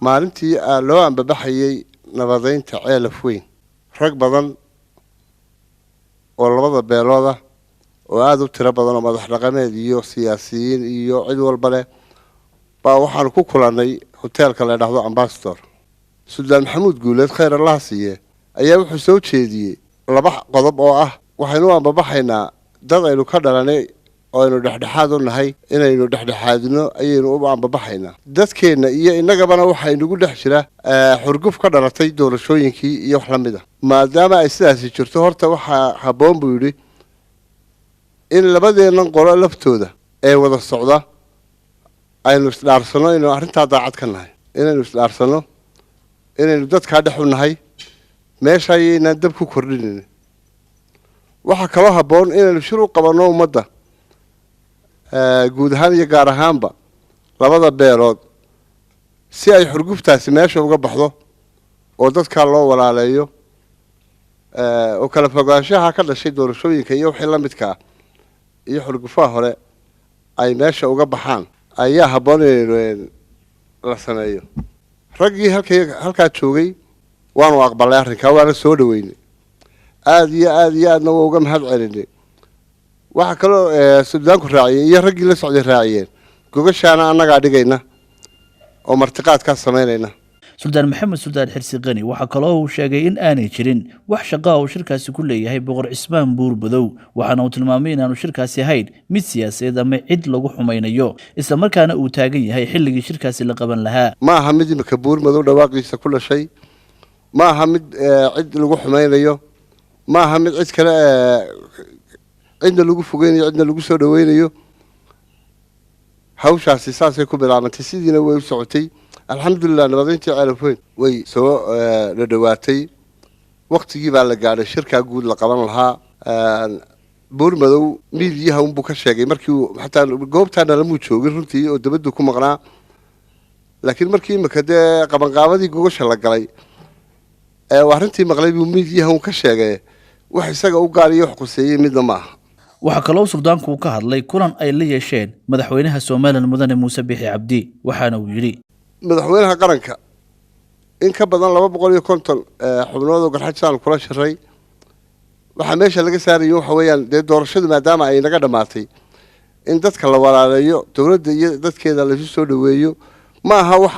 Maalintii loo ambabaxayey nabadeynta Ceelaf Weyn, rag badan oo labada beelood ah oo aada u tiro badan oo madax dhaqameed iyo siyaasiyiin iyo cid walba leh baa waxaanu ku kulannay hoteelka la dhahdo Ambassador. Suldaan Maxamuud Guuleed, khayr Allaha siiye, ayaa wuxuu soo jeediyey laba qodob oo ah: waxaynu u ambabaxaynaa dad aynu ka dhalanay oo aynu dhexdhexaad u nahay, inaynu dhexdhexaadino ayaynu u ambabaxaynaa. Dadkeenna iyo innagabana waxaa inagu dhex jira xurguf ka dhalatay doorashooyinkii iyo wax la mid a. Maadaama ay sidaasi jirto, horta waxaa habboon, buu yidhi, in labadeennan qolo laftooda ee wada socda aynu isdhaarsano inaynu arrintaa daacad ka nahay, inaynu isdhaarsano inaynu dadkaa dhex u nahay, meesha ayaynaan dab ku kordhinayn. Waxaa kaloo habboon inaynu shir u qabanno ummadda guud ahaan iyo gaar ahaanba labada beelood, si ay xurguftaasi meesha uga baxdo oo dadkaa loo walaaleeyo oo kala fogaanshaha ka dhashay doorashooyinka iyo wixii la midka ah iyo xurgufaha hore ay meesha uga baxaan ayaa habboon inaynu la sameeyo. Raggii halkay halkaa joogay waanu aqbalay arrinkaa, waana soo dhaweynay, aada iyo aada iyo aadna waa uga mahad celinay. Waxaa kaloo suldaanku raaciyey iyo raggii la socday raaciyeen: gogashaana annagaa dhigayna oo martiqaadkaa samaynayna. Suldaan Maxamed Suldaan Xirsi Qani waxaa kaloo uu sheegay in aanay jirin wax shaqaa uu shirkaasi ku leeyahay Boqor Cismaan Buurmadow, waxaana uu tilmaamay inaanu shirkaasi ahayn mid siyaasadeed ama cid lagu xumaynayo, islamarkaana uu taagan yahay xilligii shirkaasi la qaban lahaa. Ma aha mid imika Buurmadow dhawaaqiisa ku dhashay, ma aha mid cid lagu xumaynayo, ma aha mid cid kale cidna lagu fogeynayo, cidna lagu soo dhaweynayo. Hawshaasi saasay ku bilaabantay, sidiina way u socotay. Alxamdulilah, nabadeyntii Ceelafweyn way soo dhadhawaatay. Waktigii baa la gaadhay shirkaa guud la qaban lahaa. Buurmadow miidiyaha unbuu ka sheegay markii uu xataa goobtaana lamuu joogin runtii oo dabaddu ku maqnaa, laakiin markii imika dee qabanqaabadii gogasha la galay ee uu arrintii maqlay buu miidiyaha un ka sheegay. Wax isaga u gaar iyo wax quseeyey midna ma aha. Waxaa kaloo suldaanku ka hadlay kulan ay la yeesheen madaxweynaha Somalilan, Mudane Muuse Bixi Cabdi, waxaana uu yidhi: Madaxweynaha qaranka in ka badan 250 xubnood oo Garxajisaan kula shiray. Waxaa meesha laga saarayo waxa weeyaan dee doorashadu maadaama ay naga dhammaatay, in dadka la walaaleeyo, dowladda iyo dadkeeda laisu soo dhaweeyo. Ma aha wax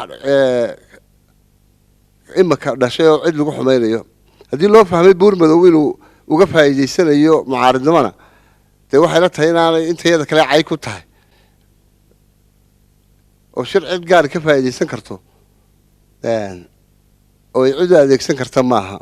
imika dhashay oo cid lagu xumeynayo. Haddii loo fahmay Buurmadow inuu uga faa'iidaysanayo mucaaridnimona, dee waxay la tahay inaanay intayada kale cay ku tahay oo shir cid gaar ka faa'iidaysan karto oo ay cid u adeegsan karta maaha.